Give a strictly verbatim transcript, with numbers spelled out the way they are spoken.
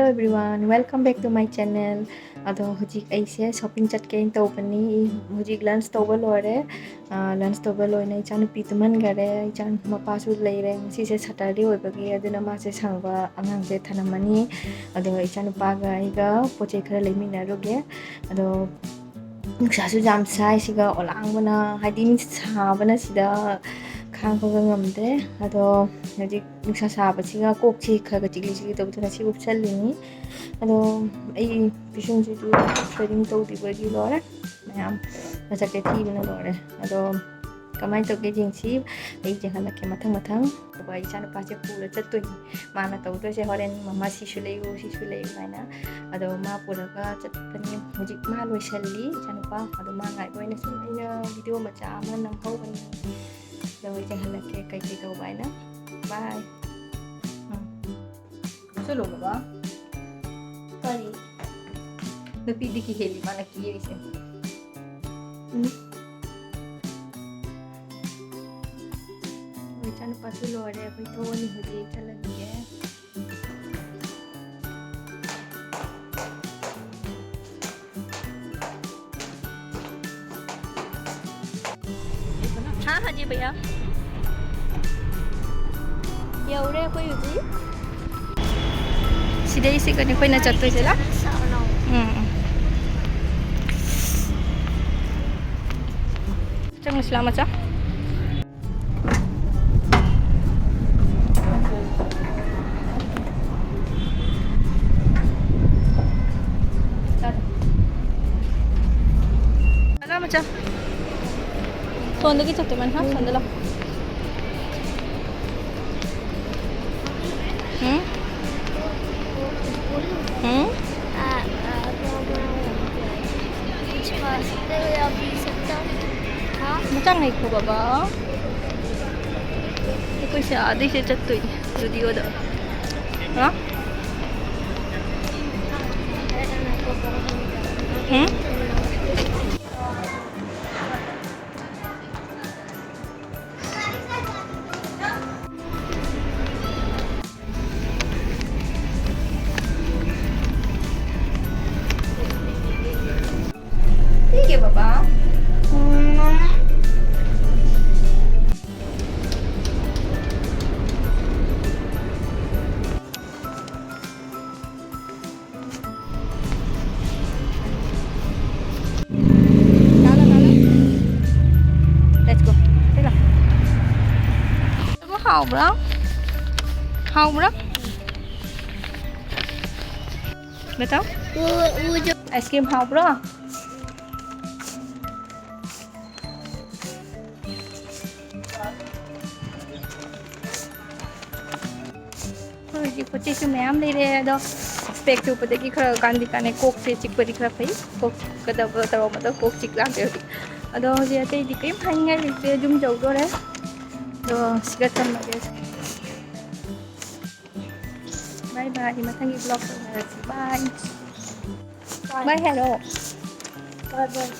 Hello everyone, welcome back to my channel. ꯑꯗꯣ ꯍꯧꯖꯤꯛ ꯑꯩꯁꯦ shopping ꯆꯠꯀꯦꯅ ꯇꯧꯕꯅꯤ꯫ ꯍꯧꯖꯤꯛ lunch ꯇꯧꯕ ꯂꯣꯏꯔꯦ꯫ ꯑꯥ, lunch ꯇꯧꯕ ꯂꯣꯏꯅ ꯏꯆꯥꯅꯨꯄꯤ ꯇꯨꯝꯍꯟꯈꯔꯦ꯫ ꯏꯆꯥ ꯃꯄꯥꯁꯨ ꯂꯩꯔꯦ꯫ ꯉꯁꯤꯁꯦ Saturday ꯑꯣꯏꯕꯒꯤ, ꯑꯗꯨꯅ ꯃꯥꯁꯦ ꯁꯪꯕ ꯑꯉꯥꯡꯁꯦ ꯊꯅꯝꯃꯅꯤ꯫ ꯑꯗꯣ ꯏꯆꯥꯅꯨꯄꯥꯒ ꯑꯩꯒ ꯄꯣꯠ ꯆꯩ ꯈꯔ ꯂꯩꯃꯤꯟꯅꯔꯨꯒꯦ꯫ ꯑꯗꯣ ꯅꯨꯡꯁꯥꯁꯨ ꯌꯥꯝ ꯁꯥꯏ ꯁꯤꯒ ꯑꯣꯂꯥꯡꯕꯅ, ꯍꯥꯏꯗꯤ ꯁꯥꯕꯅ ꯁꯤꯗ ꯈꯥꯡꯕꯒ ꯉꯝꯗ꯭ꯔꯦ꯫ ꯑꯗꯣ ꯍꯧꯖꯤꯛ ꯅꯨꯡꯁꯥ ꯁꯥꯕꯁꯤꯒ ꯀꯣꯛꯁꯤ ꯈꯔ ꯈꯔ ꯆꯤꯛꯂꯤ ꯆꯤꯛꯂꯤ ꯇꯧꯕꯗꯨꯅ ꯁꯤ ꯎꯞꯁꯜꯂꯤꯅꯤ꯫ ꯑꯗꯣ ꯑꯩ ꯄꯤꯁꯨꯝꯁꯤꯁꯨ threading ꯇꯧꯗ꯭ꯔꯤꯕꯒꯤ ꯂꯣꯏꯔꯦ ꯃꯌꯥꯝ, ꯃꯁꯛꯁꯦ ꯊꯤꯕꯅ ꯂꯣꯏꯔꯦ꯫ ꯑꯗꯣ ꯀꯃꯥꯏꯅ ꯇꯧꯒꯦ ꯌꯦꯡꯁꯤ꯫ ꯑꯩ ꯌꯦꯡꯍꯜꯂꯛꯀꯦ ꯃꯊꯪ ꯃꯊꯪ꯫ ꯑꯗꯨꯒ ꯑꯩ ꯏꯆꯥꯅꯨꯄꯥꯁꯦ ꯄꯨꯔ ꯆꯠꯇꯣꯏꯅꯤ꯫ ꯃꯥꯅ ꯇꯧꯗꯣꯏꯁꯦ ꯍꯣꯔꯦꯟ "ꯃꯃꯥ ꯁꯤꯁꯨ ꯂꯩꯌꯨ, ꯁꯤꯁꯨ ꯂꯩꯌꯨ" ꯍꯥꯏꯅ꯫ ꯑꯗꯣ ꯃꯥ ꯄꯨꯔꯒ ꯆꯠꯄꯅꯤ꯫ ꯍꯧꯖꯤꯛ ꯃꯥ ꯂꯣꯏꯁꯜꯂꯤ ꯏꯆꯥꯅꯨꯄꯥ꯫ ꯑꯗꯣ ꯃꯥ ꯉꯥꯏꯕ ꯑꯣꯏꯅ ꯁꯨꯝ ꯑꯩꯅ video ꯃꯆꯥ ꯑꯃ ꯅꯝꯍꯧꯕꯅꯤ꯫ ꯑꯗꯣ ꯑꯩ ꯌꯦꯡꯍꯜꯂꯛꯀꯦ ꯀꯩꯀꯩ ꯇꯧꯕ ꯍꯥꯏꯅ꯫ Bye꯫ ꯎꯝ꯫ ꯆꯠꯂꯣ ꯕꯕꯥ꯫ ꯀꯔꯤ? ꯅꯨꯄꯤꯗꯒꯤ ꯍꯦꯜꯂꯤ ꯃꯥꯅ ꯀꯤꯔꯤꯁꯦ꯫ ꯎꯝ꯫ ꯑꯩꯈꯣꯏ ꯏꯆꯥꯅꯨꯄꯥꯁꯨ ꯂꯣꯏꯔꯦ꯫ ꯑꯩꯈꯣꯏ ꯊꯣꯛꯑꯅꯤ ꯍꯧꯖꯤꯛ ꯆꯠꯂꯅꯤꯌꯦ꯫ हाँ, हाँ जी भैया, ꯌꯧꯔꯦ ꯑꯩꯈꯣꯏ ꯍꯧꯖꯤꯛ꯫ ꯁꯤꯗꯩ ꯁꯤꯒꯅꯤ ꯑꯩꯈꯣꯏꯅ ꯆꯠꯇꯣꯏꯁꯦ, ꯂꯥ? ꯎꯝ, ꯎꯝ꯫ ꯆꯪꯉꯁꯤ, ꯂꯥ, ꯃꯆꯥ꯫ ꯆꯠꯂꯣ, ꯃꯆꯥ꯫ ꯁꯣꯝꯗꯒꯤ ꯆꯠꯇꯣꯏ ꯃꯥꯅ, ꯍꯥ? ꯁꯣꯝꯗ ꯂꯥꯎ꯫ ꯎꯝ? ꯎꯝ? कुछ पास्ते या पी सकता हूँ। हाँ? ꯃꯆꯥ ꯉꯥꯏꯈꯣ ꯕꯕꯥ꯫ ꯑꯩꯈꯣꯏꯁꯦ ꯑꯥꯗꯩꯁꯦ ꯆꯠꯇꯣꯏꯅꯦ, ꯖꯨꯗꯤꯑꯣꯗ꯫ ꯍꯥ? ꯎꯝ? ꯍꯥꯎꯕ꯭ꯔꯣ? ꯍꯥꯎꯕ꯭ꯔꯣ? बताओ. वो वो जो आइसक्रीम ꯍꯥꯎꯕ꯭ꯔꯣ? ꯑꯩꯈꯣꯏ ꯍꯧꯖꯤꯛ ꯄꯣꯠ ꯆꯩꯁꯨ ꯃꯌꯥꯝ ꯂꯩꯔꯦ, ꯑꯗꯣ ꯏꯁꯄꯦꯛꯁꯦ ꯎꯞꯄꯗꯒꯤ ꯈꯔ ꯀꯥꯟꯗꯤ ꯀꯥꯟꯅꯩ꯫ ꯀꯣꯛꯁꯦ ꯆꯤꯛꯄꯗꯤ ꯈꯔ ꯐꯩ꯫ ꯀꯣꯛ ꯆꯤꯛꯀꯗꯕ ꯇꯧꯔꯝꯕꯗꯣ ꯀꯣꯛ ꯆꯤꯛ ꯂꯥꯛꯇꯦ ꯍꯧꯖꯤꯛ꯫ ꯑꯗꯣ ꯍꯧꯖꯤꯛ ꯑꯇꯩꯗꯤ ꯀꯔꯤꯝ ꯍꯥꯏꯅꯤꯡꯉꯥꯏ ꯂꯩꯇ꯭ꯔꯦ, ꯌꯨꯝ ꯌꯧꯗꯣꯔꯦ꯫ ꯑꯗꯣ ꯁꯤꯒ ꯊꯝꯃꯒꯦ꯫ ꯕꯥꯏ ꯕꯥꯏ, ꯃꯊꯪꯒꯤ ꯕ꯭ꯂꯣꯛꯇ ꯎꯅꯔꯁꯤ꯫ ꯕꯥꯏ꯫ ꯕꯥꯏ ꯍꯥꯏꯔꯣ꯫ Bye bye.